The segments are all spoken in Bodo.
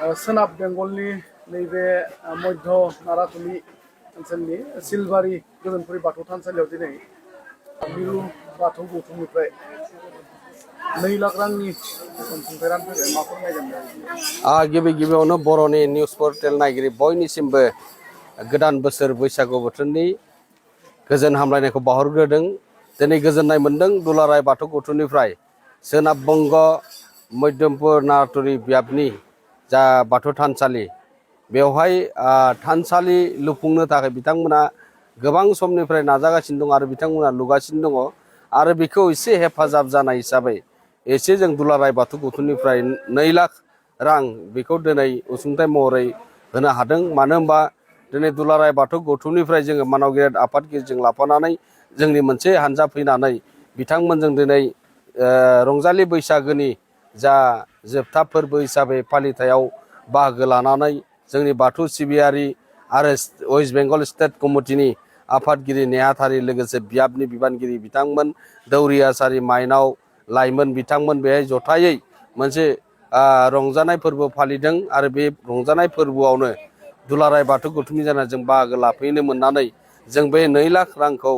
सोनाब बेंगलनि नैबे मध्य नाराथुमि ओनसोलनि सिलबारि गोजोनपुरि बाथौ थानसालियाव दिनै मिरु बाथौ गौथुमनिफ्राय 2 लाख रांनि अनसुंथाइ रां फैबाय। मा फोरमायगोन? गिबियावनो बर'नि निउस पर्टेल नायगिरि बयनिसिमबो गोदान बोसोर बैसागु बोथोरनि गोजोन हामलायनायखौ बावहरग्रोदों। दिनै गोजोननाय मोन्दों दुलाराय बाथौ गौथुमनिफ्राय सोनाब बंग मध्यमपुर नाराथुरि बियाबनि जा बाथौ थानसालि बेवहाय थानसालि लुफुंनो थाखाय बिथांमोना गोबां समनिफ्राय नाजागासिनो दं आरो बिथांमोना लुगासिनो दङ आरो बेखौ एसे हेफाजाब जानाय हिसाबै एसे जों दुलाराय बाथौ गौथुमनिफ्राय 2 लाख रां बेखौ दिनै अनसुंथाइ महरै होनो हादों। मानो होनबा दिनै दुलाराय बाथौ गौथुमनिफ्राय जोङो मानगिरि आफादगिरिजों लाफानानै जोंनि मोनसे हानजा फैनानै बिथांमोनजों दिनै रंजालि बैसागोनि जा जोबथा फोरबो हिसाबै फालिथायाव बाहागो लानानै जोंनि बाथौ सिबियारि आरो वेस्ट बेंगल स्टेट कमिटिनि आफादगिरि नेहाथारि लोगोसे बियाबनि बिबानगिरि बिथांमोन दौरियासारि माइनाव लाइमोन बिथांमोन बेहाय जथायै मोनसे रंजानाय फोरबो फालिदों आरो बे रंजानाय फोरबोआवनो दुलाराय बाथौ गौथुमनि जाना जों बाहागो लाफैनो मोननानै जों बे 2 लाख रांखौ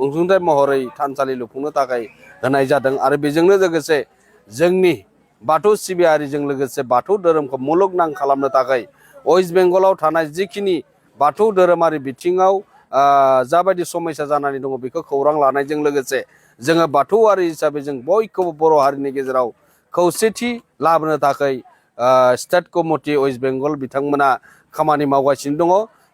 अनसुंथाइ महरै थानसालि लुफुंनो थाखाय होनाय जादों आरो बेजोंनो लोगोसे जोंनि बाथौ सिबियारिजों लोगोसे बाथौ धोरोमखौ मुलुगनां खालामनो थाखाय वेस्ट बेंगलाव थानाय जिखिनि बाथौ धोरोमारि बिथिङाव जाबायदि समस्या जानानै दङ बेखौ खौरां लानायजों लोगोसे जोङो बाथौआरि हिसाबै जों बयखौबो बर' हारिनि गेजेराव खौसेथि लाबोनो थाखाय स्टेट कमिटि वेस्ट बेंगल बिथांमोना खामानि मावगासिनो दङ।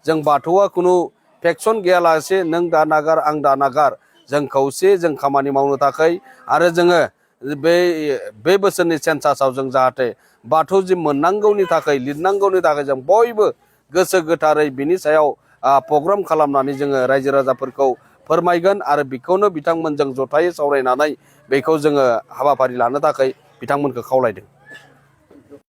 जों बाथौआ खुनु फेक्सन गैयालासे नों दा नागार आं दा नागार जों खौसे जों खामानि मावनो थाखाय आरो जोङो बे बोसोरनि सेन्सासाव जों जाहाथे बाथौ जि मोननांगौनि थाखाय लिरनांगौनि थाखाय जों बयबो गोसो गोथारै बिनि सायाव प्रग्राम खालामनानै जोङो रायजो राजाफोरखौ फोरमायगोन आरो बेखौनो बिथांमोनजों जथायै सावरायनानै बेखौ जोङो हाबाफारि लानो थाखाय बिथांमोनखौ खावलायदों।